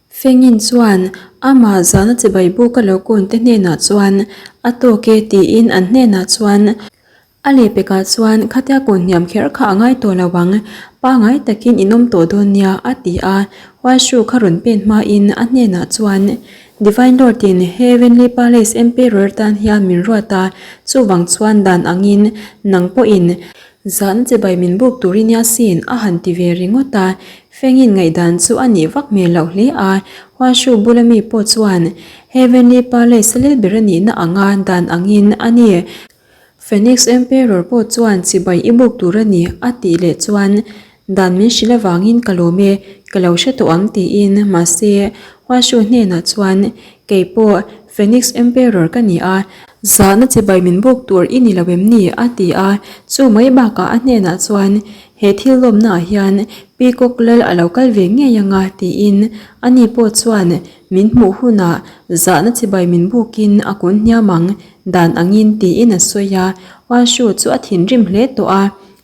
Fengin chuan amah zana chibai buk a lo kun te hnenah chuan a tawk e tiin an hnenah chuan A lehpekah chuan khatia kun hniam kher kha a ngai tawh lo ang, pangai takin in awm tawh dawn nia a ti a, Huaishu kha rawn pen hmain a hnenah chuan Divine Lord in Heavenly Palace Emperor tan hian min ruat a, chuvang chuan dan angin nang pawhin zahna chibai min buk tur i nia sin a han ti ve ringawt a, Fengin ngaihdan chu a nih vak hmel loh hle a, Huaishu bula mi pawh chuan Heavenly Palace lel ber a nihna anga dan angin a ni. Phoenix Emperor pawh chuan chibai i buk tur a ni a tih leh chuan dan min hrilh avangin ka lawm e, ka lo hre tawh ang tiin mahse Huashu hnenah chuan kei pawh Phoenix Emperor ka ni a, zahna chibai min buk tur i ni lo em ni a ti a, chu mai bakah a hnenah chuan he thil lawmnaah hian Peacock lal a lo kal ve ngei anga tiin ani pawh chuan min hmuh hunah zahna chibai min bukin a kun hniam ang Dan angin tiin a sawi a, Huashu chu a thinrim hle tawh a.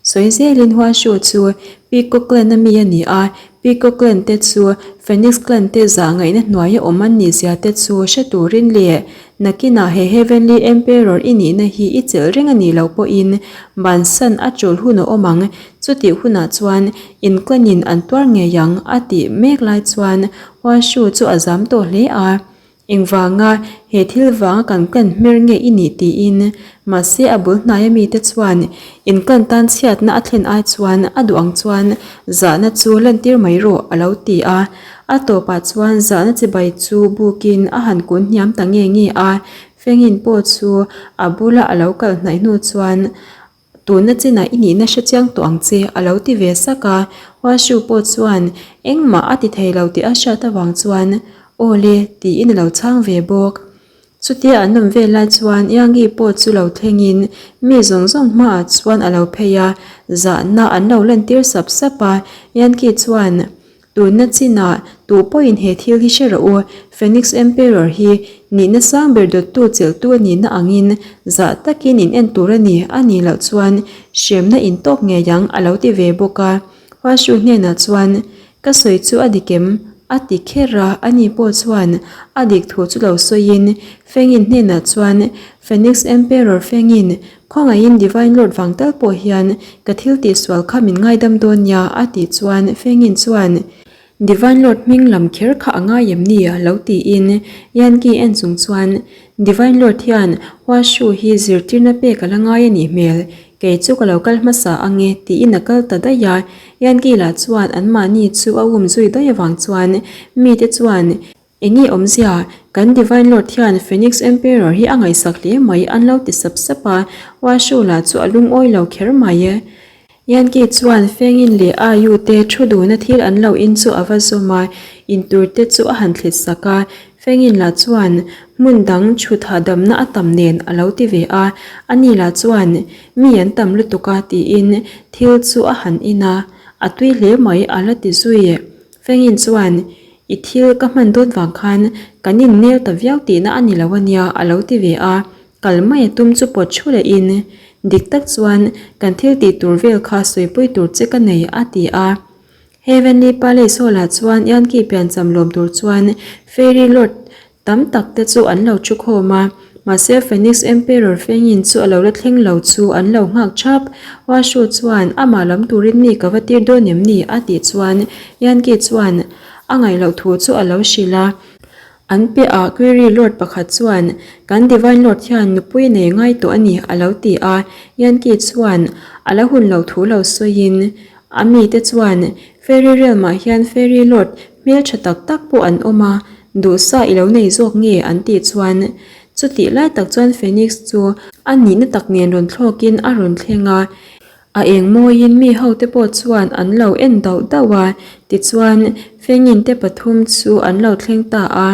Sawi zelin Huashu chu Peacock Clan a mi a ni a, Peacock Clan te chu Phoenix Clan te zah ngaihna hnuaia awm an nih zia te chu hre turin leh nakinah he Heavenly Emperor i nihna hi i chelh reng a nih loh pawhin bansan a tul hun a awm ang, chutih hunah chuan in clan in an tuar ngei ang a tih mek lai chuan Huashu chu a zam tawh hle a. Engvanga he thil vanga kan clan hmer nge i nih tiin mahse a bul hnaia mite chuan in clan tan chhiatna a thlen ai chuan a duh ang chuan zahna chu lantir mai rawh a lo ti a. A tawpah chuan zahna chibai chu bukin a han kun hniam ta nge nge a, Fengin pawh chu a bula a lo kal hnaih hnu chuan Tuna chinah i nihna hre chiang tawh ang che, a lo ti ve sak a. Huashu pawh chuan engmah a ti thei lo tih a hriat avang chuan, Aw le, tiin a lo chhang ve bawk. Chutia an awm vel lai chuan Yangi pawh chu lo thlengin mi zawng zawng hmaah chuan a lo phei a, zahna an lo lantir sap sap a. Yangi chuan, Tunna chinah tu pawhin he thil hi hre rawh u, Phoenix Emperor hi nihna sang ber dawttu chelhtu a nihna angin zah takin in en tur a ni, a nih loh chuan hremna in tawk ngei ang a lo ti ve bawk a. Huashu hnenah chuan, Ka sawi chu a dik em? a ti kher a, ani pawh chuan a dik thu chu lo sawiin Fengin hnenah chuan, Phoenix Emperor Fengin, Khawngaihin Divine Lord vang tal pawh hian ka thil tihsual kha min ngaidam dawn nia a tih chuan Fengin chuan Divine Lord hming lam kher kha a ngai em ni lo tiin Yankee en chung chuan Divine Lord hian Huashu hi zirtirna pek a la ngai a nih hmel kei chu ka lo kal hmasa ang e tiin a kal ta daih a Yankee lah chuan anmahni chu a um zui daih avang chuan mite chuan Enge awmzia, kan Divine Lord hian Phoenix Emperor hi a ngaihsak hle mai an lo ti sap sap a, Washu lah chu a lungawi lo kher mai. Yankee chuan Fengin leh A Yu te thu duhna thil an lo in chu a va zawm a, in tur te chu a han thlit sak a, Fengin lah chuan hmun dang chhut hahdamna a tam nen a lo ti ve a, ani lah chuan mi an tam lutuk a tiin thil chu a han in a, a tui hle mai a la ti zui. Fengin chuan I thil ka hman dawt vang khan kan innel ta viau tihna a ni lo a nia a lo ti ve a, kal mai a tum chu pawt thu lehin dik tak chuan kan thil tih tur vel kha sawipui tur che ka nei a ti a. Heavenly Palace Hall ah chuan Yankee piancham lawm tur chuan Fairy Lord Tam tak te chu an lo thu khawm a, mahse Phoenix Emperor Fengin chu a lo la thleng lo chu an lo nghak thap. Washu chuan amah lam turin mi ka va tir dawn em ni? a tih chuan Yankee chuan a ngaih loh thu chu a lo hrilh a. An piahah Query Lord pakhat chuan kan Divine Lord hian nupui nei ngai tawh a ni a lo ti a, Yankee chuan a la hun lo thu lo sawiin a mite chuan Fairy Realm-ah hian Fairy Lord hmeltha tak tak pawh an awm a, Duhsa i lo nei zawk nge an tih chuan chutih lai tak chuan Phoenix chu a nihna tak nen rawn thlawkin a rawn thleng a, a eng mawiin mi hote pawh chuan an lo en dauh dauh a, tichuan Fengin te pathum chu an lo thleng ta a.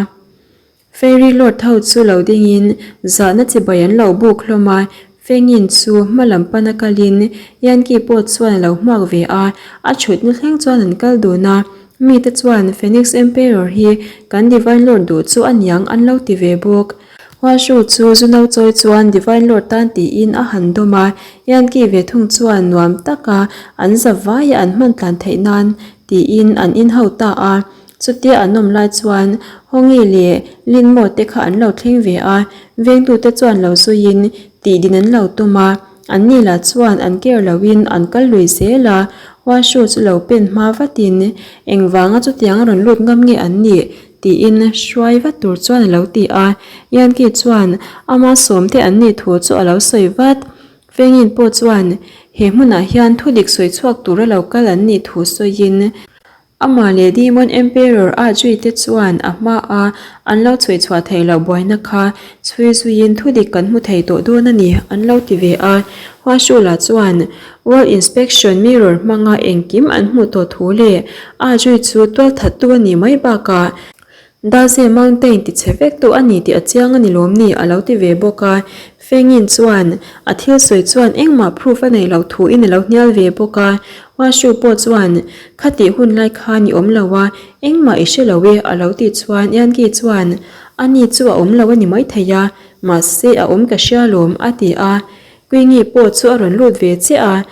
Fairy Lord ho chu lo dingin zahna chibai an lo buk hlawm a, Fengin chu hma lam pana kalin Yankee pawh chuan a lo hmuak ve a, a thutna thleng chuan an kal dun a, mite chuan Phoenix Emperor hi kan Divine Lord duh chu a niang an lo ti ve bawk. Huashu chu zu no chawi chuan Divine Lord tan tiin a han dawm a, Yankee ve thung chuan nuam taka an za vaia an hman tlan theih nan tiin an in ho ta a. Chutia an awm lai chuan Hawngi leh Linmaw te kha an lo thleng ve a, vengtute chuan lo zuiin tihdin an lo tum a, anni lah chuan an care loin an kal lui zel a, Huashu chu lo pen hma vatin engvanga chutiang a rawn lut ngam nge an nih tiin hruai vat tur chuan a lo ti a, Yankee chuan ama sawmte an nih thu chu a lo sawi vat. Fengin pawh chuan he hmunah hian thudik sawi chhuak tura lo kal an nih thu sawiin amah leh Demon Emperor a zui te chuan a hmaa an lo chhui chhuah theih loh buaina kha chhui zuiin thudik kan hmu thei tawh dawn a ni an lo ti ve a. Huashula chuan World Inspection Mirror hmanga engkim an hmuh tawh thu leh a zui chu tualthattu a nih mai bakah Daze Mountain ti chhe vek tu a ni tih a chiang a ni lawm ni a lo ti ve bawk a. Fengin chuan a thil sawi chuan engmah proof a nei loh thu in a lo hnial ve bawk a. Washu pawh chuan khatih hun lai khan i awm lo a, engmah i hre lo e a lo tih chuan Yankee chuan a ni chu a awm lo a ni maithei a, mahse a awm ka hria lawm a ti a. Queenie pawh chu a rawn lut ve chiah a,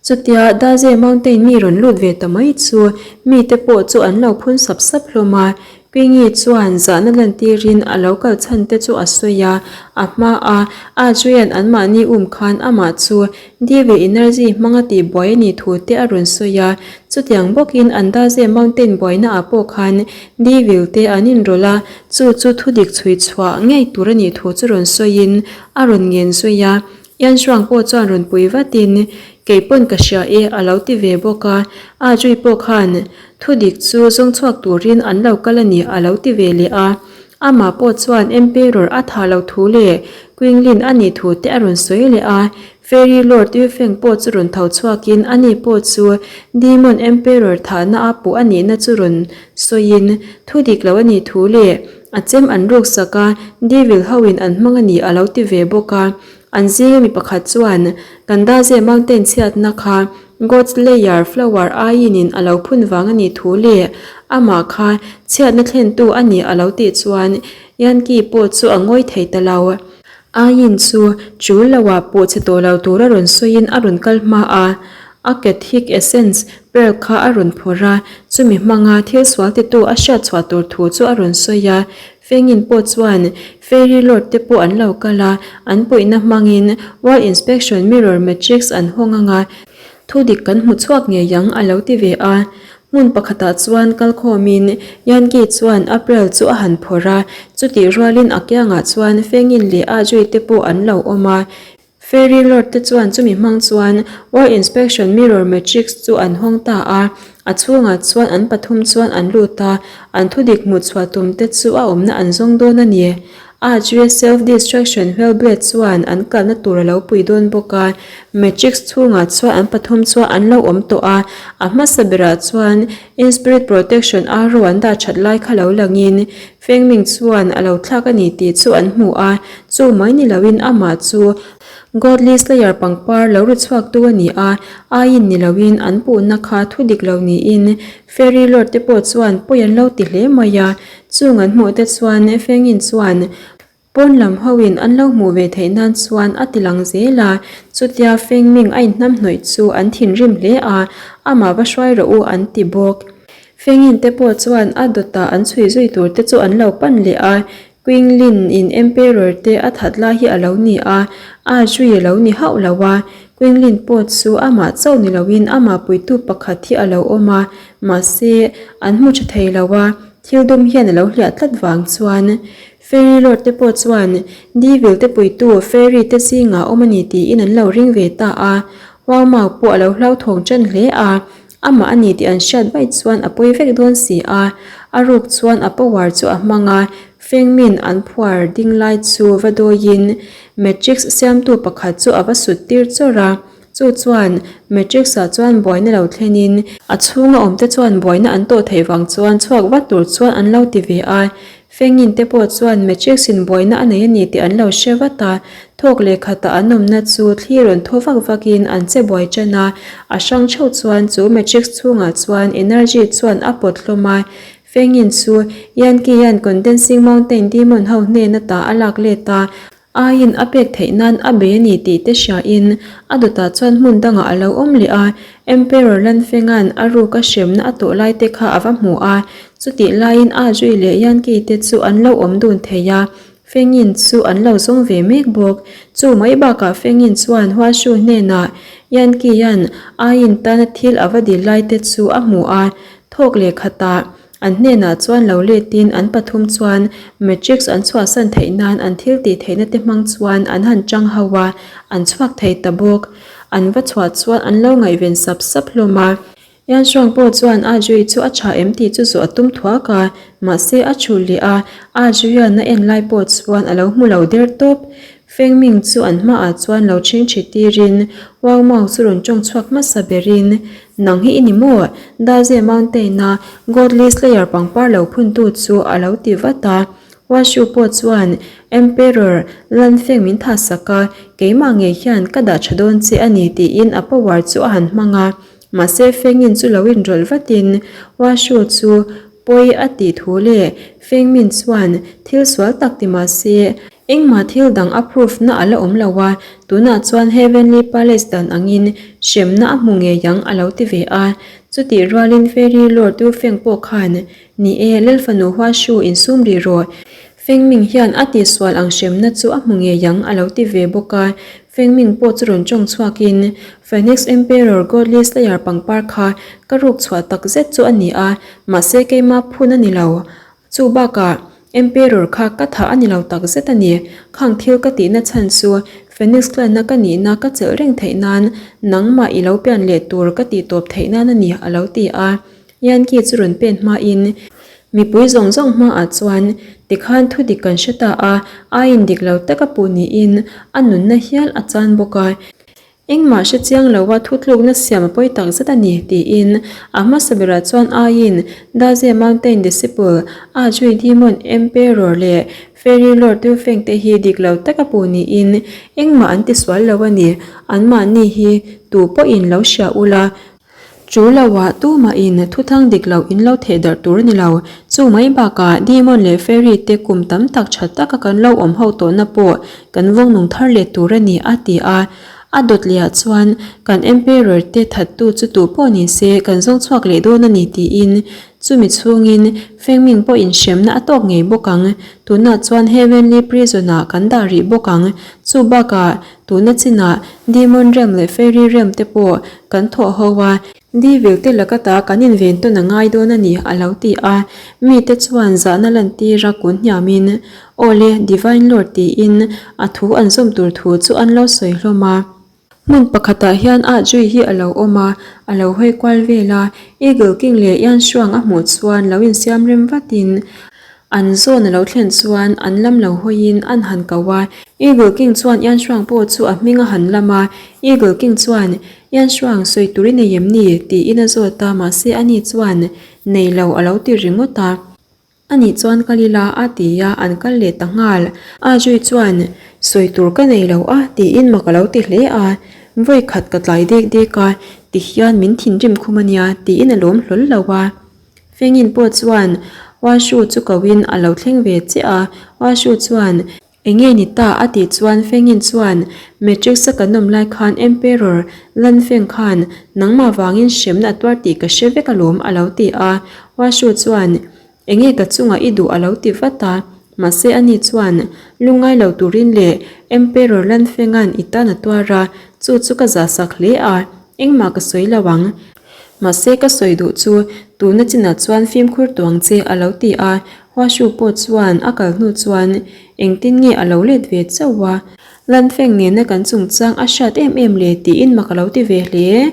chutia Daze Mountain mi rawn lut ve ta mai chu mite pawh chu an lo phun sap sap hlawm a. Queenie chuan zahna lantirin a lo kal chhan te chu a sawi a, a hma a Adrian anmahni um khan amah chu Devil Energy hmanga tih buai a nih thu te a rawn sawi a, chutiang bawkin an Daze Mountain buaina ah pawh khan Devil te an inrawlh a, chu chu thudik chhui chhuah ngei tur a nih thu chu rawn sawiin A rawn ngen zui a, Ian Shuang pawh chuan rawn pui vatin, Kei pawn ka hria e a lo ti ve bawk a, A Jui pawh khan thu dik chu zawng chhuak turin an lo kal a ni a lo ti ve leh a. Amah pawh chuan Emperor a tha lo thu leh Quinglin a nih thu te a rawn sawi leh a, Fairy Lord Yu Feng pawh chu rawn tho chhuakin ani pawh chu Demon Emperor thahna a puh a nihna chu rawn sawiin thu dik lo a nih thu leh A chem an ruk sak a, Devil ho in an hmang a ni a lo ti ve bawk a. An zinga mi pakhat chuan, Kan Daze Mountain chhiatna kha God's Layer flower aiin in a lo phun vang a nih thu leh amah kha chhiatna thlentu a ni a lo tih chuan Yankee pawh chu a ngawi thei ta lo. Aiin chu chul lo ah pawh che tawh lo tura rawn sawiin a rawn kal hma a, a Catholic Essence Pearl kha a rawn phawrh a, chumi hmanga thil sual titu a hriat chhuah tur thu chu a rawn sawi a. Fengin pawh chuan Fairy Lord te pawh an lo kal a, an puihna hmangin World Inspection Mirror Matrix an hawng ang a, thu dik kan hmu chhuak ngei ang a lo ti ve a. Hmun pakhatah chuan kal khawmin Yankee chuan April chu a han phawrh a, chutih rualin a kiangah chuan Fengin leh A Jui te pawh an lo awm a. Fairy Lord te chuan chumi hmang chuan World Inspection Mirror Matrix chu an hawng ta a, a chhungah chuan an pathum chuan an lut a, an thudik hmuh chhuah tum te chu a awmna an zawng dawn a ni. A Jui Self Destruction Wheel Blade chuan an kalna tur a lo pui dawn bawk a, Matrix chhungah chuan an pathum chuan an lo awm tawh a, a hmasa berah chuan In Spirit Protection arrow an dah that lai kha lo langin Feng Ming chuan a lo thlak a ni tih chu an hmu a, chu mai ni loin amah chu Godly Slayer pangpar lo ri chhuaktu a ni a, aiin ni loin an puhna kha thu dik lo niin Fairy Lord te pawh chuan pawi an lo ti hle mai a, chung an hmuh te chuan Feng In chuan Pawn lam hoin an lo hmuh ve theih nan chuan a ti lang zel a, chutia Feng Ming a inhnamhnawih chu an thinrim hle a, amah va hruai rawh u an ti bawk. Feng In te pawh chuan a dawtah an chhui zui tur te chu an lo pan leh a, Qing Lin in Emperor te a that lai hi a lo ni a, a zui a lo ni hauh lo a, Qing Lin pawh chu amah chauh ni loin amah puitu pakhat hi a lo awm a, mahse an hmu tha thei lo a, thil dum hian a lo hliah tlat vang chuan Fairy Lord te pawh chuan Devil te puitu Fairy te zingah awm a ni tiin an lo ring ve ta a, Huang Mau pawh a lo hlauthawng ṭan hle a, amah a ni tih an hriat vaih chuan a pawi vek dawn si a, a ruk chuan a power chu a hmang a, Feng Min an phuar ding lai chu va dawiin Matrix siamtu pakhat chu a va sut tir chawrh a, chu chuan Matrix ah chuan buaina lo thlenin a chhunga awmte chuan buaina an tawh theih vang chuan chhuak vat tur chuan an lo ti ve a, Fengin te pawh chuan Matrix in buaina a nei a ni tih an lo hre vat a, thawk leh khatah an awmna chu thli rawn thaw vak vakin an che buai ṭan a, a hrang theuh chuan chu Matrix chhungah chuan energy chuan a pawt hlawm a, Fengin chu Yankee-a'n Condensing Mountain Demon ho hnen ata a lak let a. Aiin a pek theih nan a bei a ni tih te hriain a dawtah chuan hmun dangah a lo awm leh a, Emperor Lanfenga'n a ruk a hremna a tawh lai te kha a va hmu a, chutih laiin A Zui leh Yan Ki te chu an lo awm dun thei a, Fengin chu an lo zawng ve mek bawk. Chu mai bakah Fengin chuan Huashu hnenah Yan Ki-a'n Aiin tana thil a va dil lai te chu a hmu a, thawk leh khatah An hnenah chuan lo letin an pathum chuan Matrix an chhuahsan theih nan an thil tih theihna te hmang chuan an han chang ho a, an chhuak thei ta bawk. An va chhuah chuan an lo ngaihven sap sap hlawm a. Yan Shuang pawh chuan A Jui chu a tha em tih chu zawh a tum thuak a, mahse a chhul leh a, A Juian a en lai pawh chuan a lo hmu lo der tawp. Feng Ming chu an hmaah chuan lo chhingchhi tirin Wang Mao chu rawn tawng chhuak hmasa berin, Nang hi i ni maw? Daze Mountain-a Godly Slayer pangpar lo phuntu chu a lo ti vat a. Hua Shu pawh chuan, Emperor, Lan Feng min tha sak a, keimah ngei hian ka dah tha dawn che a ni tiin a power chu a han hmang a. Mahse Fengin chu lo inrawlh vatin Hua Shu chu pawi a tih thu leh Feng Min chuan thil sual tak ti mahse, Engmah thil dang a proof na a la awm lo a, tunah chuan Heavenly Palace dan angin hremna a hmu ngei ang a lo ti ve a. Chutih rualin Fairy Lord Yu Feng pawh khan, Ni e, Lalfanu Hua Shu insum rih rawh. Feng Ming hian a tihsual ang hremna chu a hmu ngei ang a lo ti ve bawk a. Feng Ming pawh chu rawn tawng chhuakin, Phoenix Emperor Godly Slayer pangpar kha ka ruk chhuah tak zet chu a ni a, mahse keima phun a ni lo. Chu bakah, Emperor kha ka thah a ni lo tak zet a ni. Khang thil ka tihna chhan chu Phoenix clan-a ka nihna ka chelh reng theih nan nangmah i lo pian leh tur ka tih tawp theih nan a ni, a lo ti a. Yankee chu rawn pen hmain mipui zawng zawng hmaah chuan tikhan thu dik kan hre ta a, aiin dik lo taka puh niin a nunna hial a chan bawk a. Engmah hre chiang lo a thutlukna siam a pawi tak zet a ni, tiin a hmasa berah chuan aiin Daze Mountain Disciple, A Zui Demon Emperor leh Fairy Lord Tu Feng te hi dik lo taka puh niin engmah an tisual lo a ni, anmahni hi tu pawhin lo hria ula, Chu loah tumahin thuthang dik loh in lo theh darh tur a ni lo. Chu mai bakah Demon leh Fairy te kum tam tak tha taka kan lo awm ho tawhna pawh kan vawng nung thar leh tur a ni a ti a. A dawt lehah chuan kan Emperor te thattu chu tu pawh ni se kan zawng chhuak leh dawn a ni tiin chumi chhungin Fengming pawh inhremna a tawk ngei bawk ang. Tunah chuan Heavenly Prison ah kan dah rih bawk ang. Chu bakah Tuna chinah Demon Realm leh Fairy Realm te pawh kan thawh ho a, Devil te laka ta kan inven tawn a ngai dawn a ni, a lo ti a. Mite chuan zahna lantira kun hniamin, Aw le, Divine Lord tiin a thu an zawm tur thu chu an lo sawi hlawm a. Hmun pakhatah hian Ah Jui hi a lo awm a, a lo hawi kual vel a, Eagle King leh Yan Shuang a hmuh chuan lo insiam rem vatin, An zawn a lo thlen chuan an lam lo hawiin an han ko a, Eagle King chuan Yan Shuang pawh chu a hming a han lam a, Eagle King chuan, Yan Shuang, sawi tur i nei em ni? tiin a zawt a, mahse ani chuan, Nei lo, a lo ti ringawt a. Ani chuan kal ila a ti a, an kal leh ta nghal. A Zui chuan, Sawi tur ka nei lo a, tiin mak a lo ti hle a, Vawi khat ka tlai dek dek a, tihian min thinrim khum a nia, tiin a lawm hlawl lo a. Fengin pawh chuan Washu chu koin a lo thleng ve chiah a, Washu chuan, Enge ni ta? a tih chuan Fengin chuan, Matrix a kan awm lai khan Emperor Lan Feng khan nangmah vangin hremna a tuar tih ka hre vek alawm a lo ti a, Washu chuan, Enge ka chungah i duh a lo ti vat a, mahse ani chuan, Lungngai lo turin leh Emperor Lan Fenga'n i tan a tuar a, chu chu ka zahsak hle a, engmah ka sawi lo ang. Mahse ka sawi duh chu tuna chinah chuan fimkhur tuang che a lo ti a, Huashu pawh chuan a kal hnu chuan engtin nge a lo let ve chauh a, Lanfeng nena kan chungchang a hriat em em le tiin mak a lo ti ve hle.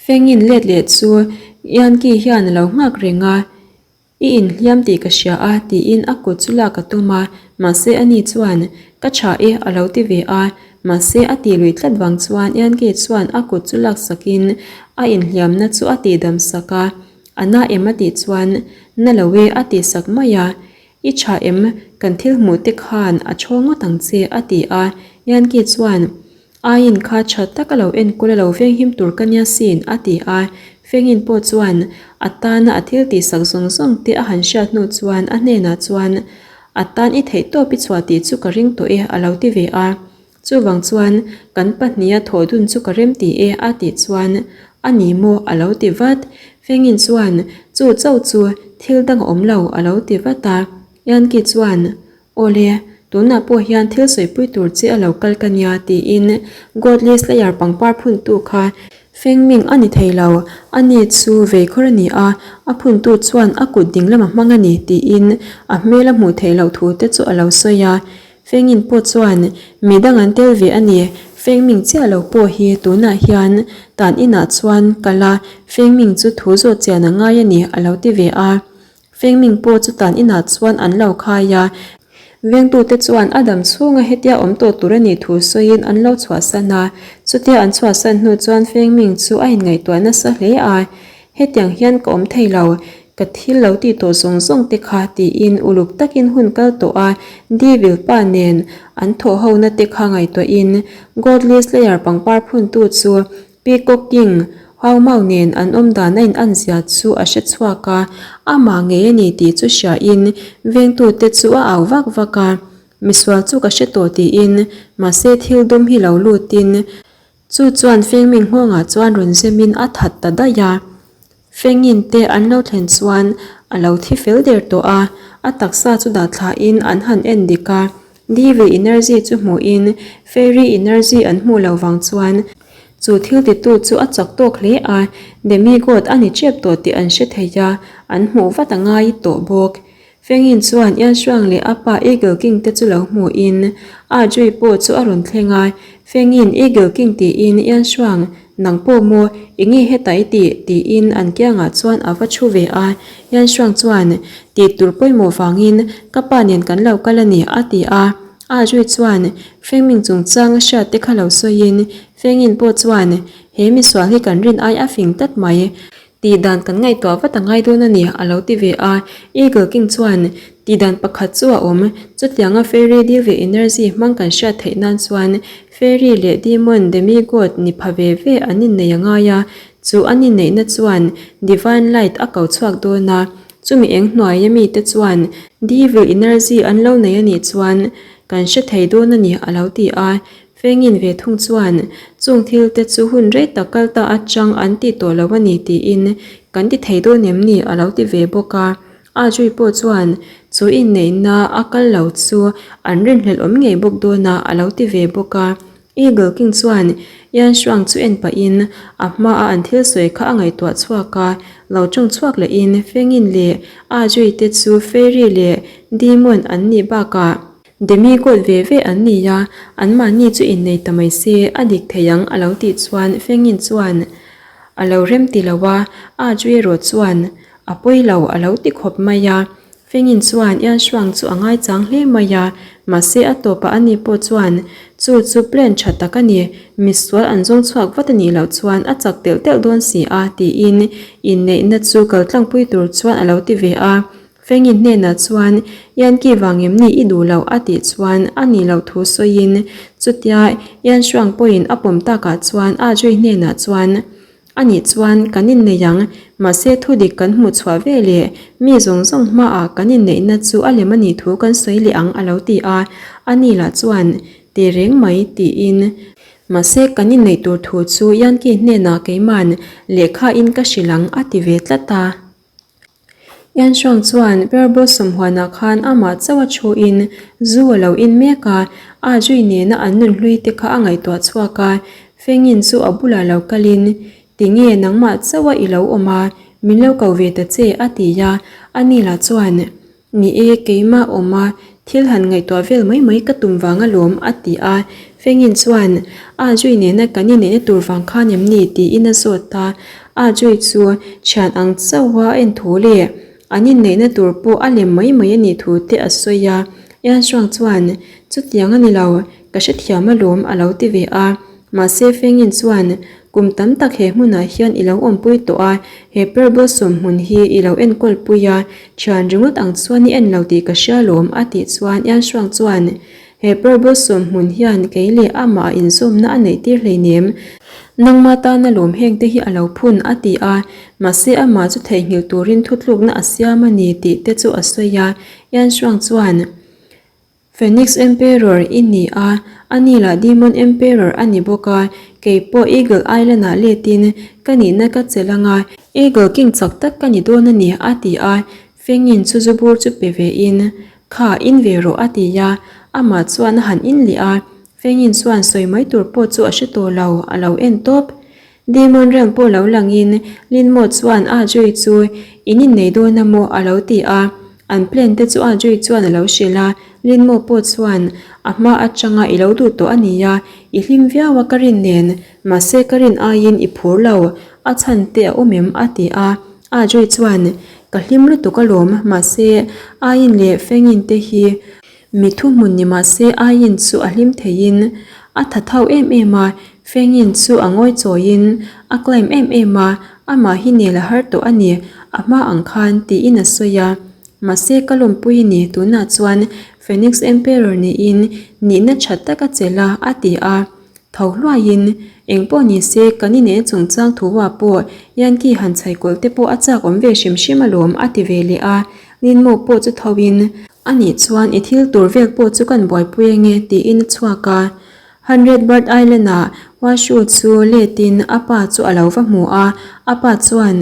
Fengin let leh chu Yankee hian a lo nghak reng a. I inhliam tih ka hria a, tiin a kut chu lak a tum a, mahse ani chuan, Ka tha e, a lo ti ve a. Mahse a tih lui tlat vang chuan Yankee chuan a kut chu lak sakin a inhliamna chu a tihdam sak a. A na em a tih chuan, Na lo e, a tih sak mai a. I tha em, kan thil hmuh te khan a chhaw ngawt ang che, a ti a. Yankee chuan, Aiin kha tha tak a lo enkawl a lo venghim tur ka nia sin, a ti a. Fengin pawh chuan a tana a thil tihsak zawng zawng te a han hriat hnu chuan a hnenah chuan, A tan i theih tawp i chhuah tih chu ka ring tawh e a lo ti ve a. Chuvang chuan kan pahniha thawh dun chu ka rem ti e a tih chuan a ni maw a lo ti vat. Fengin chuan chu chauh chu thil dang a awm lo a lo ti vat a. Yankee chuan Awle, tunah pawh hian thil sawipui tur che a lo kal ka nia tiin Godly Slayer pangpar phuntu kha Fengming a ni thei lo, ani chu veikhawr a ni a, a phuntu chuan a kut ding lam a hmang a ni tiin a hmel a hmuh theih loh thu te chu a lo sawi a. Fengin pawh chuan mi dang an tel ve a ni, Fengming chiah lo pawh hi tunah hian tan inah chuan kal a, Fengming chu thu zawt chian a ngai a ni a lo ti ve a. Fengming pawh chu tan inah chuan an lo khai a, vengtute chuan a dam chhunga hetia awm tawh tur a nih thu sawiin an lo chhuahsan a. Chutia an chhuahsan hnu chuan Fengming chu a inngaihtuah nasa hle a, Hetiang hian ka awm thei lo, ka thil lo tih tawh zawng zawng te kha tiin uluk takin hun kal tawh a, Devil pa nen an thawh hona te kha ngaihtuahin Godly Slayer pangpar phuntu chu Peacock King Hau Mau nen an awm dan a in an zia chu a hre chhuak a, amah ngei a ni tih chu hria in vengtute chu a au vak vak a, misual chu ka hre tawh tiin mahse thil dum hi lo lut in chu chuan Fengming nghawngah chuan rawn zem in a that ta daih a. Fengin te an lo thlen chuan a lo thi fel der tawh a, a taksa chu dah thla in an han en dik a, Devil energy chu hmuh in Fairy energy an hmuh loh vang chuan chu thil titu chu a chak tawk hle a, Demigod a ni tep tawh tih an hre thei a, an hmuh vat a ngai tawh bawk. Fengin chuan Yanxuang leh a pa Eagle King te chu lo hmuh in A Jui pawh chu a rawn thleng a, Fengin Eagle King tiin Yanxuang, nang pawh maw, enge hetah i tih? tiin an kiangah chuan a va thu ve a, Yanxuang chuan, Tih tur pawimawh vangin ka pa nen kan lo kal a ni, a ti a. A Jui chuan Fengming chungchang a hriat te kha lo sawiin Fengin pawh chuan, He misual hi kan rin ai a fing tlat mai. Tih dan kan ngaihtuah vat a ngai dawn a ni, a lo ti ve a. Eagle King chuan, Tih dan pakhat chu a awm. Chutianga Fairy deal ve energy hmang kan hriat theih nan chuan Fairy leh Demon, Demigod, ni pha ve ve an innei a ngai a. Chu an inneihna chuan Divine Light a ko chhuak dawn a. Chumi eng hnuaia mite chuan Devil energy an lo nei a nih chuan kan hre thei dawn a ni, a lo ti a. Fengin ve thung chuan, Chung thil te chu hun rei tak kal ta atang an ti tawh lo a ni tiin kan ti thei dawn em ni a lo ti ve bawk a. A Jui pawh chuan chu inneihna a kal lo chu an rinhlelh awm ngei bawk dawn a a lo ti ve bawk a. Eagle King chuan Yan Shuang chu en pahin a hmaa an thil sawi kha a ngaihtuah chhuak a, lo tawng chhuak lehin Fengin leh A Jui te chu Fairy leh Demon an nih bakah Demi kawt ve ve an ni a, anmahni chu innei ta mai se, a dik thei ang a lo tih chuan Fengin chuan a lo rem ti lo a, a chu erawh chuan a pawi lo a lo ti khawp mai a. Fengin chuan Ian Shuang chu a ngaichang hle mai a, mahse a tawpah ani pawh chuan chu chu plan tha tak a ni, misual an zawng chhuak vat a nih loh chuan a chak telh telh dawn si a tiin inneihna chu kaltlangpui tur chuan a lo ti ve a. Fengin hnenah chuan, Yankee vang em ni i duh loh? a tih chuan a nih loh thu sawiin chutia Yan Shuang pawhin a pawm takah chuan Ah Jui hnenah chuan, A nih chuan kan innei ang, mahse thudik kan hmuh chhuah ve leh mi zawng zawng hmaah kan inneihna chu a lem a nih thu kan sawi leh ang a lo ti a, a ni lah chuan, Ti reng mai tiin. Mahse kan inneih tur thu chu Yankee hnenah keiman lehkha in ka hrilh ang a ti ve tlat a. Yanxuang chuan Pearl sawmhuanah khan amah chauh a thuin zu a lo in mek a, a zui nena an nun hlui te kha a ngaihtuah chhuak a, Fengin chu a bulah lo kalin, Tinge nangmah chauh a i lo awm a, min lo ko ve ta che a ti a, ani lah chuan, Ni e, keimah awm a, thil han ngaihtuah vel mai mai ka tum vang alawm, a ti a. Fengin chuan, A Jui nena kan inneihna tur vang khan em ni? tiin a zawt a. A Jui chu thian ang chauha a en thu leh an inneihna tur pawh a lem mai mai a nih thu te a sawi a. Yan Shuang chuan, Chutiang a ni lo, ka hrethiam alawm, a lo ti ve a. Mahse Fengin chuan, Kum tam tak he hmunah hian i lo awmpui tawh a, he Pearl Blossom hmun hi i lo enkawl pui a, thian ringawt ang chuan i en lo tih ka hria lawm, a tih chuan Yan Shuang chuan, He Pearl Blossom hmun hian kei leh amah inzawmna a neih tir hleinem, nangma tana lawm heng te hi a lo phun, a ti a, mahse amah chu theihnghilh turin thutlukna a siam a ni tih te chu a sawi a, Yan Shuang chuan. Phoenix Emperor i ni a, ani lah Demon Emperor a ni bawk a, kei pawh Eagle Island ah letin ka nihna ka chelh anga, Eagle King chak tak ka ni dawn a ni, a ti a, Fengin chu zu bur chu pe ve in, Kha, in ve rawh, a ti a, amah chuan a han in leh a, Fengin chuan sawi mai tur pawh chu a hre tawh lo, a lo en tawp. Demon Realm pawh lo langin Linmo chuan Ah Jui chu in innei dawn a maw a lo ti a, an plan te chu Ah Jui chuan a lo hrilh a, Linmo pawh chuan a hma atanga i lo duh tawh a nia, i hlim viau a ka rin nen, mahse ka rin aiin i phur lo, a chhan te a awm em a ti a, Ah Jui chuan ka hlim lutuk alawm, mahse Ain leh Fengin te hi Mi thuhmun ni mah se Ayin chu a hlim theiin a tha thau em em a, Fengin chu a ngawi chawiin a claim em em a, amah hi nel a har tawh a ni, a hma ang khan tiin a sawi a. Mahse ka lawmpui ni tunah chuan Phoenix Emperor niin nihna tha tak a chelh a, a ti a. Tho hluaiin engpawh ni se kan ineh chungchang thu ah pawh Yankee han chhai kawlh te pawh a chak awm ve hrim hrim alawm a ti ve leh a, Linmo pawh chu tho in Anih chuan i thil tur vel pawh chu kan buaipui ange tiin a chhuak a. Hundred Bird Island-ah Washu chu letin a pa chu a lo va hmu a, a pa chuan,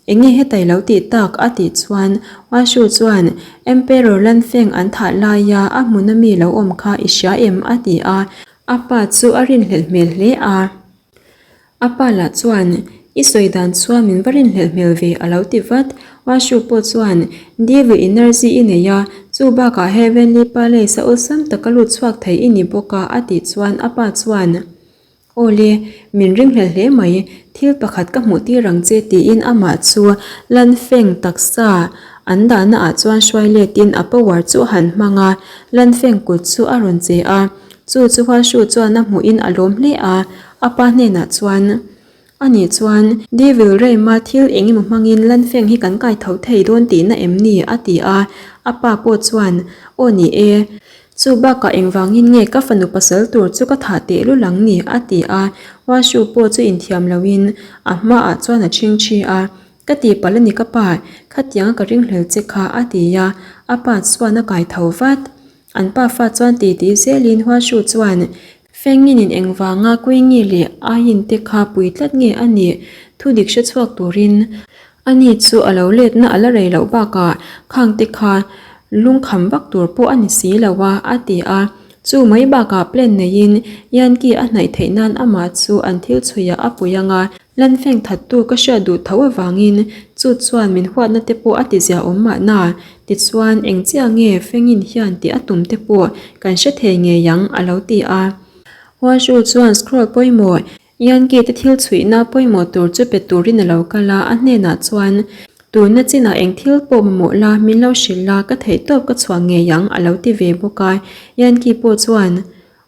Enge hetai lo tih tak? a tih chuan Washu chuan, Emperor Lanfeng an thah laia a hmuna mi lo awm kha i hria em? a ti a, a pa chu a rinhlelh hmel hle a. A pa lah chuan, I sawi dan chuan min va rinhlelh hmel ve a lo ti vat. Washu pawh chuan, Devil energy i nei a, chu bakah Heavenly Palace a awlsam taka lut chhuak thei i ni bawk a a tih chuan a pa chuan, Aw le, min ringhlelh hle mai, thil pakhat ka hmuh tir ang che tiin amah chu Lanfeng taksa an dahna ah chuan hruai letin a power chu a han hmang a, Lanfeng kut chu a rawn che a, chu chu Washu chuan a hmuhin a lawm hle a. A pa hnenah chuan, Ani chuan, Devil Rema thil eng emaw hmangin Lanfeng hi kan kai tho thei dawn tihna em ni? a ti a. A pa pawh chuan, Aw ni e. Chu bakah engvangin nge ka fanu pasal tur chu ka thah tehlul ang ni? a ti a. Washu pawh chu inthiam loin a hmaah chuan a chhingchhi a. Ka tihpalh a ni ka pa, khatianga ka ringhlel che kha, a ti a. A pa chuan a kai tho vat. An pa fa chuan titi zelin Huashu chuan Fenginin engvanga Kuingi leh Ayin te kha pui tlat nge a nih thu dik hre chhuak turin ani chu a lo letna a la rei loh bakah khang te kha lungkham vak tur pawh a ni si lo a, a ti a. Chu mai bakah plan neiin Yankee a hnaih theih nan amah chu an thil chhuiah a pui anga Lanfeng thattu ka hriat duh tho avangin chu chuan min huatna te pawh a ti zia awm mahna. Tichuan, eng chiah nge Fengin hian tih a tum te pawh kan hre thei ngei ang, a lo ti a. Huashu chuan scroll pawimawh, Yankee te thil chhuihna pawimawh tur chu pe turin a lo kal a, a hnenah chuan, Tunna chinah eng thil pawh mamawh la, min lo hrilh la, ka theihtawp ka chhuah ngei ang, a lo ti ve bawk a. Yankee pawh chuan,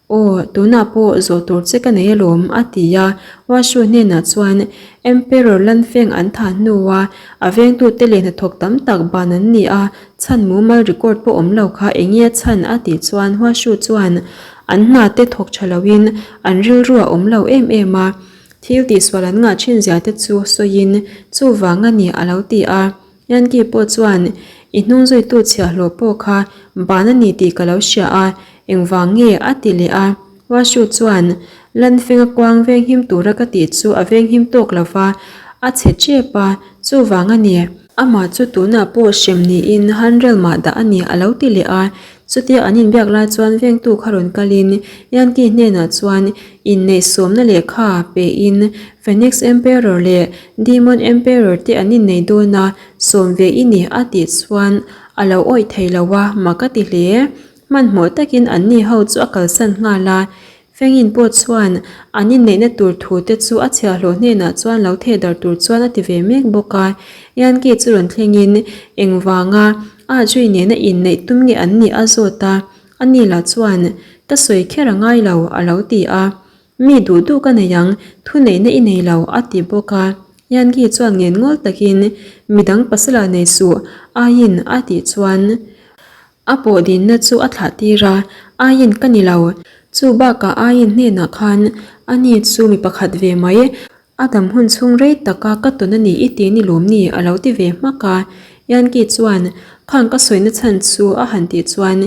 Aw, tunah pawh zawh tur che ka nei alawm, a ti a. Washu hnenah chuan Emperor Lanfeng an thah hnua a vengtute leh hnathawk tam tak ban an ni a, chhan mumal record pawh awm lo kha eng nge a chhan a tih chuan Washu chuan an hna te thawk tha loin an rilru a awm lo em em a, thil tihsual an ngah thin zia te chu sawiin chuvang a ni a lo ti a. Yankee pawh chuan, I hnung zuitu chhiahhlawh pawh kha ban a ni tih ka lo hria a, engvang nge? a ti leh a. Washu chuan, Lanfenga kuang venghim tura ka tih chu a venghim tawk lo va, a chhe tep a, chuvang a ni. Amah chu tunah pawh hrem niin hanrel mah dah a ni, a lo ti leh a. Chutia an inbiak lai chuan vengtu kha rawn kalin Yankee hnenah chuan inneih sawmna lehkha pein Phoenix Emperor leh Demon Emperor te an innei dawn a, sawm ve i ni a tih chuan a lo awih thei lo a, mak a ti hle. Hmanhmawh takin anni ho chu a kalsan nghal a. Fengin pawh chuan an inneihna tur thu te chu a chhiahhlawh hnenah chuan lo theh dar tur chuan a ti ve mek bawk a. Yankee chu rawn thlengin engvanga a zui nena inneih tum nge an nih a zawt a, ani lah chuan ka sawi kher a ngai lo a lo ti a. Mi duh duh ka nei ang, thuneihna i nei lo, a ti bawk a. Yankee chuan ngen ngawl takin, Midang pasala nei suh, aiin a tih chuan a pawh dinna chu a thlah tir a, Aiin ka ni lo. Chu bakah aiin hnenah khan ani chu mi pakhat ve mai, a dam hun chhung rei taka ka tawn a ni i ti ni lawm ni, a lo ti ve hmak a. Yankee chuan, Khang ka sawina chhan chu a han tih chuan.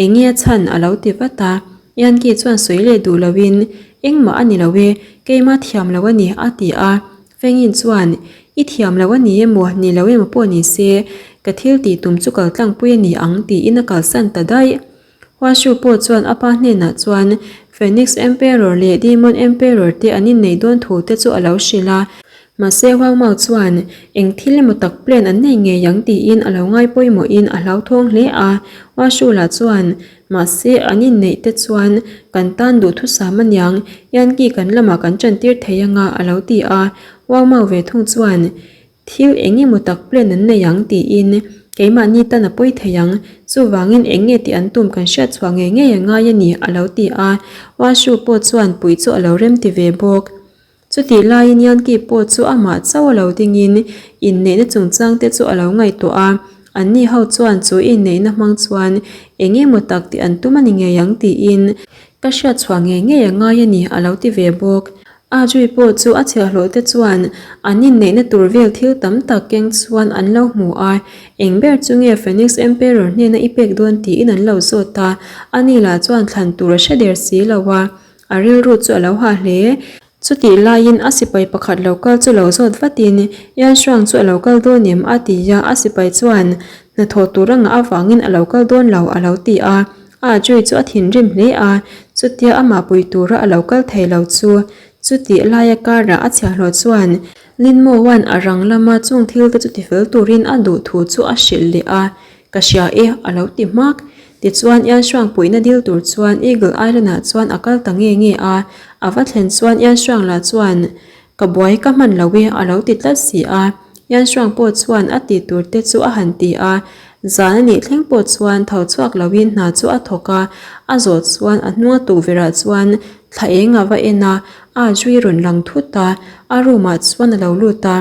Enge a chhan a lo ti vat a. Yankee chuan sawi leh duh loin, Engmah a ni lo e, keima thiam lo a ni, a ti a. Fengin chuan, I thiam lo a ni emaw, ni lo emaw pawh ni se, ka thil tih tum chu kal tlangpui a ni ang, tiin a kalsan ta daih. Huashu pawh chuan a pa hnenah chuan Phoenix Emperor leh Demon Emperor te an inneih dawn thu te chu a lo hrilh a. Mahse Huang Mao chuan eng thil emaw tak plan an nei ngei ang tiin a lo ngai pawimawhin a hlauthawng hle a. Huashu lah chuan mahse an inneih te chuan kan tan duhthusam aniang, Yankee kan lamah kan chantir thei anga a lo ti a. Huang Mao ve thung chuan Thil eng emaw tak plan an nei ang tiin keimahni tan a pawi thei ang, chuvangin eng nge tih an tum kan hriat chhuah ngei ngei a ngai a ni a lo ti a, Washu pawh chuan puih chu a lo rem ti ve bawk. Chutih laiin Yankee pawh chu amah chauh a lo dingin inneihna chungchang te chu a lo ngaihtuah a, anni ho chuan chu inneihna hmang chuan eng emaw tak tih an tum a ni ngei ang tiin ka hriat chhuah ngei ngei a ngai a ni a lo ti ve bawk. A zui pawh chu a chhiahhlawh te chuan an inneihna tur vel thil tam tak keng chuan an lo hmu a, eng ber chu nge Phoenix Emperor hnena i pek dawn tiin an lo zawt a, ani lah chuan thlan tur a hre der si lo a, a rilru chu a lo hah hle. Chutih laiin a sipai pakhat lo kal chu lo zawt vatin, Yan Shuang chu a lo kal dawn em? a ti a, a sipai chuan hnathawh tur a ngah avangin a lo kal dawn lo a lo ti a. A Joy chu a thinrim hle a, chutia amah pui tura a lo kal thei lo chu. Chutih laia karah a chhiahhlawh chuan Lin Mo-a'n a rang lama chung thil te chu tifel turin a duh thu chu a hrilh leh a, Ka hria e, a lo ti hmak. Tichuan Ian Shuang puihna dil tur chuan Eagle Island-ah chuan a kal ta nge nge a, a va thlen chuan Ian Shuang lah chuan Ka buai ka hman lo e a lo ti tlat si a, Yan Shuang pawh chuan a tih tur te chu a han ti a, zan a nih thleng pawh chuan tho chhuak loin hna chu a thawk a, a zawh chuan a hnunga tukverh ah chuan thla eng a va en a, a zui rawn lang thut a, a room ah chuan a lo lut a,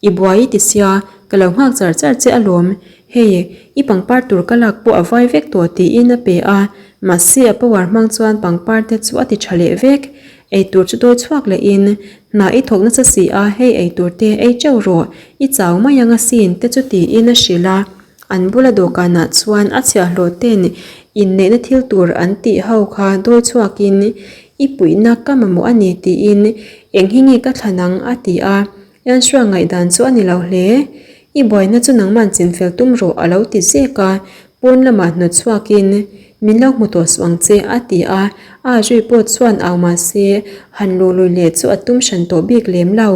I buai i ti sia, ka lo nghak char char che alawm, hei i pangpar tur ka lak pawh a vai vek tawh tiin a pe a, mahse a power hmang chuan pangpar te chu a ti tha leh vek. Eitur chu dawi chhuak lehin, Hna i thawk nasa si a, hei eitur te ei teuh rawh, i chau mai ang asin te chu tiin a hrilh a. An bula dawhkanah chuan a chhiahhlawh ten inneihna thil tur an tih ho kha dawi chhuakin, I puihna ka mamawh a ni tiin eng hi nge ka thlan ang a ti a. Yanshua ngaihdan chu a ni lo hle. I buaina chu nangman chinfel tum rawh a lo ti zek a, pawn lamah hnawt chhuakin, Min lo hmu tawh suh ang che a ti a, a zui pawh chuan au mah se han luh lui leh chu a tum hran tawh bik lem lo.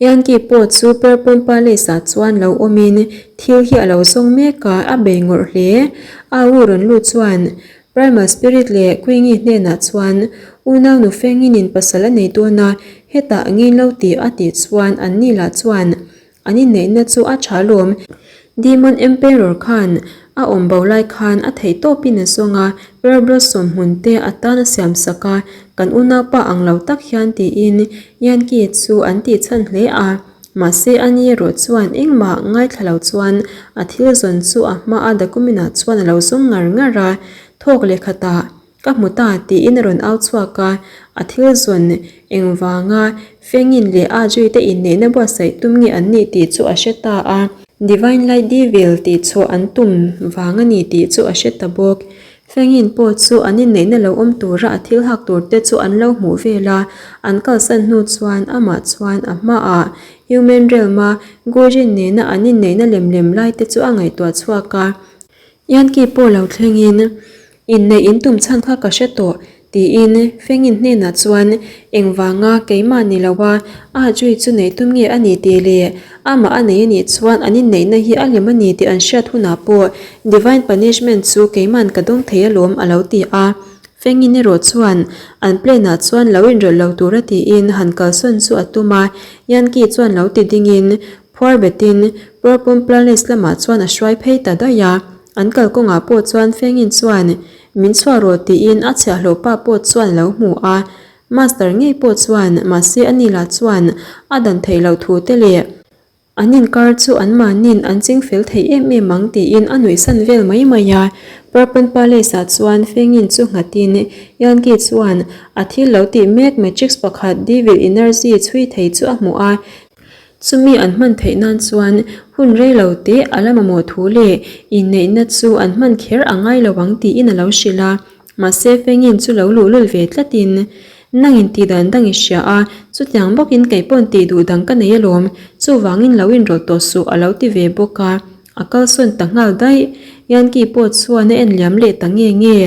Yankee pawh chu Purple Palace ah chuan lo awmin thil hi a lo zawng mek a, a bei ngawrh hle. A u rawn lut chuan Primal Spirit leh Queenie hnenah chuan unau nu fengin in pasal a nei dawn a, hetah ngin lo tih a tih chuan anni lah chuan an inneihna chu a tha lawm. Demon Emperor khan a awm bo lai khan a theih tawpin a zawng a, Pearl Blossom hmun te a tan a siam sak a, kan unaupa ang lo tak hian tiin Yankee chu an tihchhan hle a. Mahse a ni erawh chuan engmah ngaithla lo chuan a thil zawn chu a hmaa document ah chuan a lo zawng ngar ngar a, thawk leh khatah ka hmu ta tiin a rawn au chhuak a, a thil zawn engvanga Fengin leh a Jui te inneihna buatsaih tum nge an nih tih chu a hre ta a. Divine Light Devil tih chhuah an tum vang a ni tih chu a hre ta bawk. Fengin pawh chu an inneihna lo awm tura a thil hak tur te chu an lo hmuh vel a, an kalsan hnu chuan amah chuan a hmaah Human Realm-a Gujin nena an inneihna lem lem lai te chu a ngaihtuah chhuak a. Yankee pawh lo thlengin, Inneih in tum chhan kha ka hre tawh, tiin Fengin hnenah chuan engvanga keimah ni loa a Jui chu neih tum nge a ni tih leh amah a nei a nih chuan an inneihna hi a lem a ni tih an hriat hunah pawh Divine Punishment chu keiman ka dawng thei alawm a lo ti a. Fengin erawh chuan an plan ah chuan lo inrawlh lo tura tiin han kalsawn chu a tum a, Yankee chuan lo ti dingin phuar betin Purple Palace lamah chuan a hruai phei ta daih a. An kalkawngah pawh chuan Fengin chuan min chhuah rawh tiin a chhiahhlawh pa pawh chuan a lo hmu a, Master ngei pawh chuan mahse ani lah chuan a dan theih loh thu te leh an inkar chu anmahnin an ching fel thei em em ang tiin a nuihsan vel mai mai a. Purple Palace ah chuan Fengin chu nghatin Yankee chuan a thil lo tih mek matrix pakhat Devil Energy chhui thei chu a hmu a. Chumi an hman theih nan chuan hun rei lo te a la mamawh thu leh inneihna chu an hman kher a ngai lo ang tiin a lo hrilh a. Mahse Fengin chu lo luhlul ve tlatin, Nangin tih dan dang i hria a, chutiang bawkin kei pawn tih duh dang ka nei alawm, chuvangin lo inrawlh tawh suh a lo ti ve bawk a, a kalsawn ta nghal daih. Yankee pawh chuan a en liam leh ta nge nge.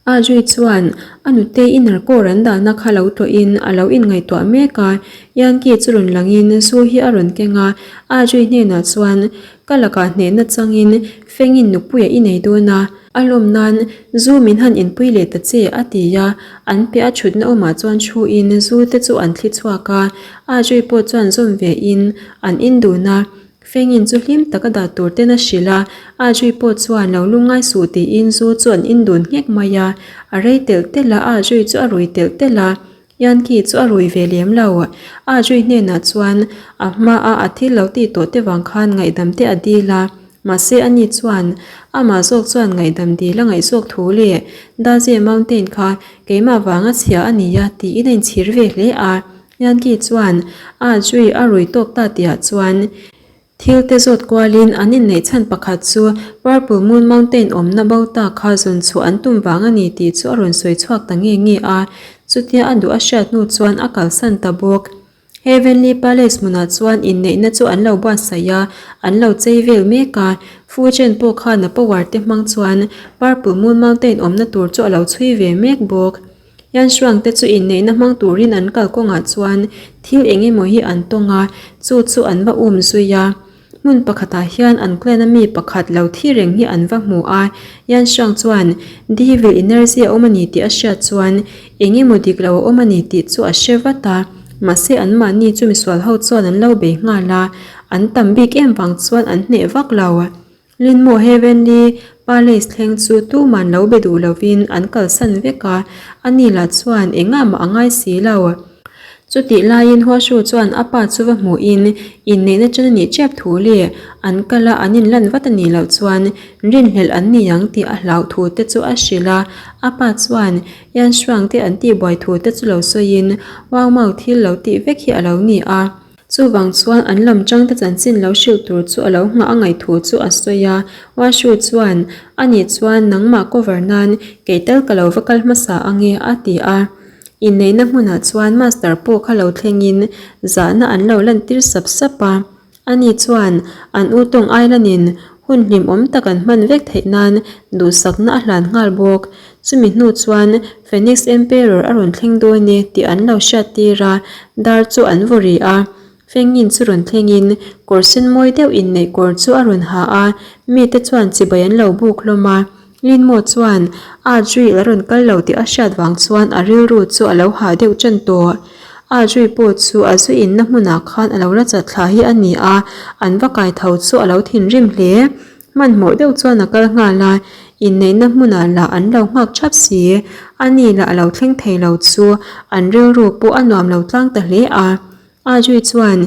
Ajui chuan a nute inner core an dahna kha lo tlawhin a lo inngaihtuah mek a, Yankee chu rawn langin zu hi a rawn keng a, Ajui hnenah chuan, Ka lakah hnehna changin Fengin nupuia i nei dawn a, a lawm nan zu min han inpui leh ta che, a ti a, an piah a thutna awmah chuan thuin zu te chu an thli chhuak a, Ajui pawh chuan zawm ve in an in dun a, Fengin chu hlim tak a dah tur ten a hrilh a, Ajui pawh chuan lo lungngai suh tiin zu chu an in dun nghek mai a, a rei telh telh a, Ajui chu a rui telh telh a, Yankee chu a rui ve lem lo. A zui hnenah chuan a hmaa a thil lo tih tawh te vang khan ngaihdam te a dil a, mahse ani chuan amah zawk chuan ngaihdam dil a ngaih zawk thu leh Daze Mountain kha keimah vanga chhia a nia tiin a inchhir ve hle a. Yankee chuan a zui a rui tawk ta tihah chuan Thil te zawt kualin an inneih chhan pakhat chu Purple Moon Mountain awmna bo ta kha zawn chhuah an tum vang a ni tih chu a rawn sawi chhuak ta nge nge a, chutia a duh a hriat hnu chuan a kalsan ta bawk. Heavenly Palace hmunah chuan inneihna chu an lo buatsaih a, an lo chei vel mek a, Fu Chen pawh khan a power te hmang chuan Purple Moon Mountain awmna tur chu a lo chhui ve mek bawk. Yanxuang te chu inneihna hmang turin an kal kawngah chuan thil eng emaw hi an tawng a, chu chu an va um zui a. Hmun pakhatah hian an clan a mi pakhat lo thi reng hi an va hmu a, Yanxuang chuan Devil energy a awm a ni tih a hriat chuan eng emaw dik lo a awm a ni tih chu a hre vat a, mahse anmahni chu misual ho chuan an lo bei nghal a, an tam bik em vang chuan an hneh vak lo. Linmaw Heavenly Palace thleng chu tuman lo be duh lovin an kalsan vek a, ani lah chuan engah mah a ngai si lo. Chutih laiin Huashu chuan a pa chu va hmuhin inneihna chen a nih tep thu leh an kal a an inlan vat a nih loh chuan rinhlelh an ni ang tih a hlauh thu te chu a hrilh a, a pa chuan Yanxuang te an tihbuai thu te chu lo sawiin Wangmao thil lo tih vek hi a lo ni a. Chuvang chuan an lam changte chanchin lo hrilh tur chu a lo nghah a ngaih thu chu a sawi a. Washu chuan, Anih chuan nangmah cover nan kei tal ka lo va kal hmasa ange a ti a. Inneihna hmunah chuan master pawh kha lo thlengin zahna an lo lantir sap sap a. Ani chuan an u tawng Island-in hun hlimawm tak an hman vek theih nan duhsakna a hlan nghal bawk. Chumi hnu chuan Phoenix Emperor a rawn thleng dawn e tih an lo hriattir a, dar chu an vaw ri a. Fengin chu rawn thlengin kawr sen mawi deuh inneih kawr chu a rawn ha a, mite chuan chibai an lo buk hlawm a. Linmaw chuan a zui a rawn kal lo tih a hriat vang chuan a rilru chu a lo hah deuh ṭan tawh. A zui pawh chu a zu inna hmunah khan a lo la chat thla hi a ni a, an va kai tho chu a lo thinrim hle. Hmanhmawh deuh chuan a kal nghal a, inneihna hmunah lah an lo nghak ṭhap si. Ani lah a lo thleng thei lo chu an rilru pawh a nuam lo tlang ta hle a. Ajui chuan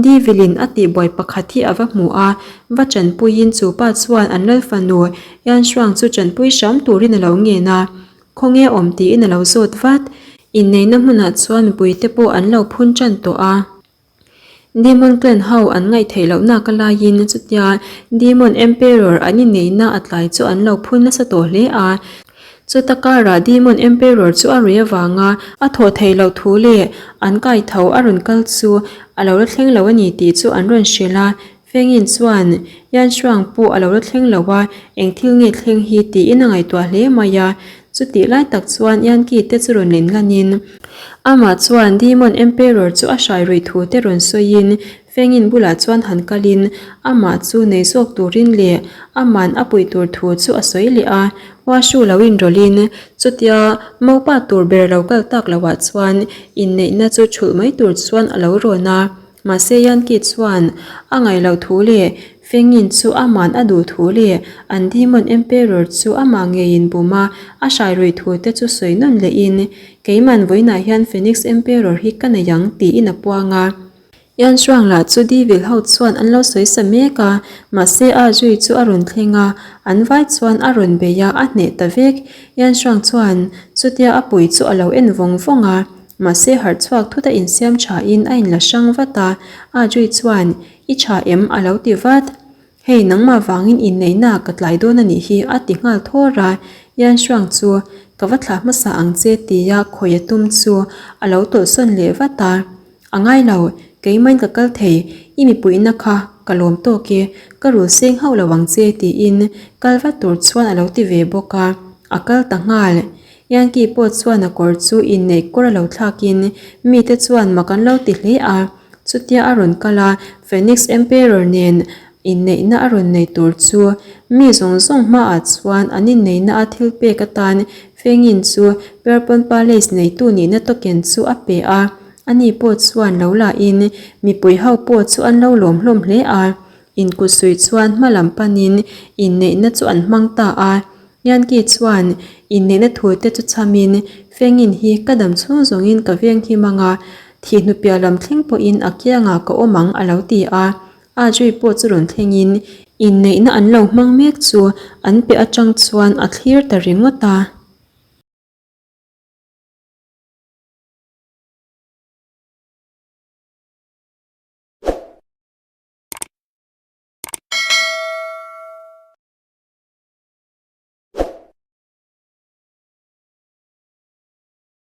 Devil-in a tihbuai pakhat hi a va hmu a, va tanpuiin chu pa chuan an lal fanu Yanxuang chu tanpui hram turin a lo ngen a, khawnge awm tiin a lo zawt vat. Inneihna hmunah chuan mipuite pawh an lo phun tan tawh a. Demon clan ho an ngaihtheih loh nak a laiin chutia Demon Emperor an inneihna a tlai chu an lo phun nasa tawh hle a. Chuta karah Demon Emperor chu a rui avanga a thawh theih loh thu leh an kai tho a rawn kal chu a lo la thleng lo a ni tih chu an rawn hrilh a. Fengin chuan Yanxuang pawh a lo la thleng lo a, eng thil nge thleng hi tiin a ngaihtuah hle mai a. Chutih lai tak chuan Yanki te chu rawn inlanin amah chuan Demon Emperor chu a hrai ruih thu te rawn sawiin Fengin bulah chuan han kalin amah chu nei zawk turin leh aman a puih tur thu chu a sawi leh a, Huashu lo inrawlhin chutia mopa tur ber lo kal tak loah chuan inneihna chu thulh mai tur chuan a lo rawn a. Mahse Yankee chuan a ngaih loh thu leh Fengin chu aman a duh thu leh an Demon Emperor chu amah ngeiin bum a a hrai ruih thu te chu sawi nawn lehin Keiman vawiinah hian Phoenix Emperor hi ka nei ang tiin a puang a. Yanxuang lah chu Devil ho chuan an lo sawi sa mek a, mahse a zui chu a rawn thleng a, an vai chuan a rawn bei a, a hneh ta vek. Yanxuang chuan chutia a pui chu a lo en vawng vawng a. Mahse harh chhuak thut a insiam tha in a inla hrang vat a, Ajui chuan, I tha em? a lo ti vat. Hei nangmah vangin inneihna ka tlai dawn a nih hi a ti nghal thawr a, Yan Shuang chu ka va thlah hmasa ang che tia khawi a tum chu a lo tawlhsawn leh vat a. A ngai lo, keimahin ka kal thei, i mipuina kha ka lawm tawk e, ka rul seng hauh lo ang che tiin kal vat tur chuan a lo ti ve bawk a, a kal ta nghal. Yankee pawh chuan a kawr chu inneih kawr a lo thlakin mite chuan mak an lo ti hle a, chutia a rawn kal a, Phoenix Emperor nen inneihna a rawn nei tur chu mi zawng zawng hmaah chuan an inneihna a thil pek atan Fengin chu Purple Palace neitu nihna token chu a pe a, ani pawh chuan lo lahin mipui ho pawh chu an lo lawm hlawm hle a, inkutsuih chuan hma lam panin inneihna chu an hmang ta a. Yankee chuan inneihna thute chu chhamin Fengin hi ka dam chhung zawngin ka veng him ang a, thihnu piah lam thleng pawhin a kiangah ka awm ang a lo ti a. Audrey pawh chu rawn thlengin inneihna an lo hmang mek chu an piah atang chuan a thlir ta ringawt a.